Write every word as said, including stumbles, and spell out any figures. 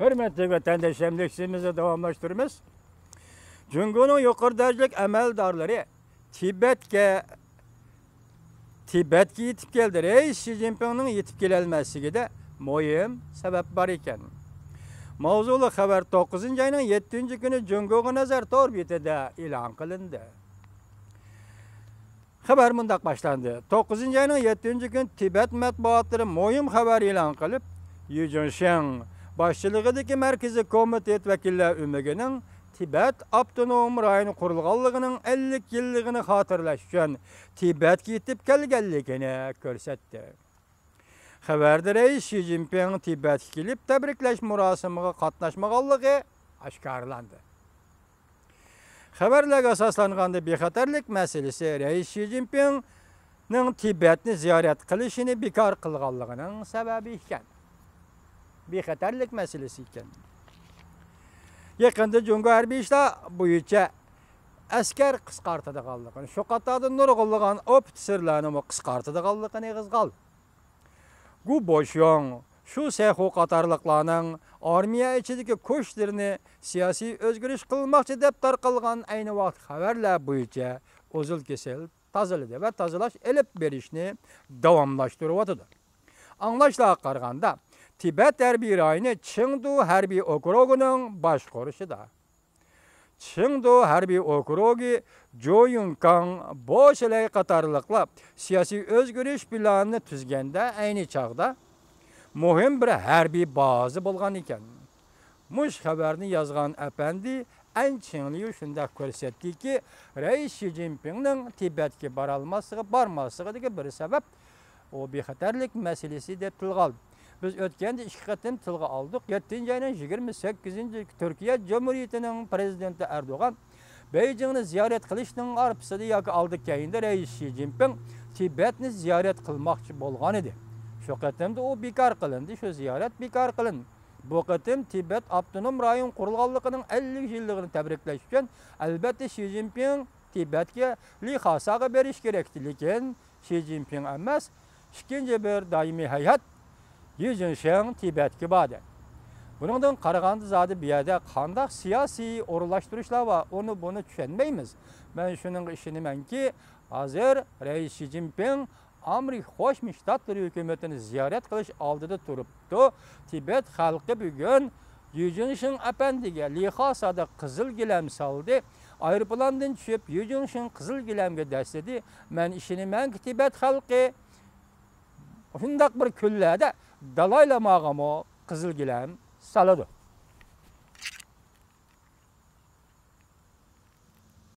ھۆرمەتلىك ۋەتەنداشلىرىمىز، ئىشىمىزنى داۋاملاشتۇرىمىز. جۇڭگونىڭ يۇقىرى دەرىجىلىك ئەمەلدارلىرى تىبەتكە، تىبەتكە يېتىپ كەلدى. رەئىس شى جىنپىڭنىڭ يېتىپ كېلەلمەسلىكىدە مۇھىم سەۋەب بار ئىكەن. ماۋزۇلۇق خەۋەر توققۇزىنچى ئاينىڭ يەتتىنچى كۈنى جۇڭگوغا نەزەر تور بېتىدە ئېلان قىلىندى. خەۋەر مۇنداق باشلاندى. توققۇزىنچى ئاينىڭ يەتتىنچى كۈنى تىبەت مەتبۇئاتلىرى مۇھىم خەۋەر ئېلان قىلىپ، يۈ جىنشېڭ باشچىلىقىدىكى مەركىزىي كومىتېت ۋەكىللەر ئۆمىكىنىڭ تىبەت ئاپتونوم رايونى قۇرۇلغانلىقىنىڭ ئەللىك يىللىقىنى خاتىرىلەش ئۈچۈن تىبەتكە يېتىپ كەلگەنلىكىنى كۆرسەتتى. خەۋەردە رەئىس شى جىنپىڭ تىبەتكە كېلىپ تەبرىكلەش مۇراسىمىغا قاتناشمىغانلىقى ئاشكارىلاندى. خەۋەرلەرگە ئاساسلانغاندا، بىخەتەرلىك مەسىلىسى رەئىس شى جىنپىڭنىڭ تىبەتنى زىيارەت قىلىشىنى بىكار قىلغانلىقىنىڭ سەۋەبى ئىكەن. بىخەتەرلىك مەسىلىسى ئىكەن. يېقىندا جۇڭگو ھەربىي ئىشلار بويىچە ئەسكەر قىسقارتىدىغانلىقىنى، شۇ قاتاردا نۇرغۇنلىغان ئوفىتسېرلارنىمۇ قىسقارتىدىغانلىقىنى ئېغىزغا ئالدى. گۇ بوشيوڭ، شۇ سەيخۇ قاتارلىقلارنىڭ ئارمىيە ئىچىدىكى كۇشلىرىنى سىياسىي ئۆزگىرىش قىلماقچى دەپ تارقالغان ئەينى ۋاقىت خەۋەرلەر بويىچە ئۇزۇل-كېسىل تازىلىدى ۋە تازىلاش ئېلىپ بېرىشنى داۋاملاشتۇرۇۋاتىدۇ. ئاڭلاشلارغا قارىغاندا، تىبەت ھەربىي رايونى چېڭدۇ ھەربىي ئوكروگىنىڭ باشقۇرۇشىدا. چېڭدۇ ھەربىي ئوكروگى، جو يۈنكاڭ، بو شىلەي قاتارلىقلار سىياسىي ئۆزگىرىش پىلانىنى تۈزگەندە، ئەينى چاغدا مۇھىم بىر ھەربىي بازا بولغان ئىكەن. مۇشۇ خەۋەرنى يازغان ئەپەندى ئەن چىڭليۇ شۇنداق كۆرسەتتىكى، رەئىس شى جىنپىڭنىڭ تىبەتكە بارالماسلىقى، بارماسلىقىدىكى بىر سەۋەب ئۇ بىخەتەرلىك مەسىلىسى دەپ تىلغا ئالدى. بىز ئۆتكەندە ئىككى قېتىم تىلغا ئالدۇق. يەتتىنچى ئاينىڭ يىگىرمە سەككىزىنچى تۈركىيە جۇمھۇرىيىتىنىڭ پىرېزىدېنتى ئەردوغان بېيجىڭنى زىيارەت قىلىشنىڭ ئارپىسىدا ياكى ئالدى كەينىدە رەئىس شى جىنپىڭ تىبەتنى زىيارەت قىلماقچى بولغان ئىدى. شۇ قېتىمدا ئۇ بىكار قىلىندى، شۇ زىيارەت بىكار قىلىندى. بۇ قېتىم تىبەت ئاپتونوم رايون قۇرۇلغانلىقىنىڭ ئەللىك يىللىقىنى تەبرىكلەش ئۈچۈن، ئەلۋەتتە، شى جىنپىڭ تىبەتكە، لى خاساغا بېرىش كېرەكتى، لېكىن شى جىنپىڭ ئەمەس، ئىككىنچى بىر دائىمىي ھەيئەت يۈ جىنشېڭ تىبەتكە باردى. بۇنىڭدىن قارىغاندا، زادى بۇ يەردە قانداق سىياسىي ئورۇنلاشتۇرۇشلار بار، ئۇنى بۇنى چۈشەنمەيمىز. مەن شۇنىڭغا ئىشىنىمەنكى، ھازىر رەئىس شى جىنپىڭ ئامېرىكا قوشما شتاتلىرى ھۆكۈمىتىنى زىيارەت قىلىش ئالدىدا تۇرۇپتۇ. تىبەت خەلقى بۈگۈن يۈ جىنشېڭ ئەپەندىگە لى خاسادا قىزىل گىلەم سالدى. ئايروپىلاندىن چۈشۈپ، يۈ جىنشېڭ قىزىل گىلەمگە دەسسىدى. مەن ئىشىنىمەنكى، تىبەت خەلقى شۇنداق بىر كۈنلەردە دالاي لاماغىمۇ قىزىل گىلەم سالىدۇ.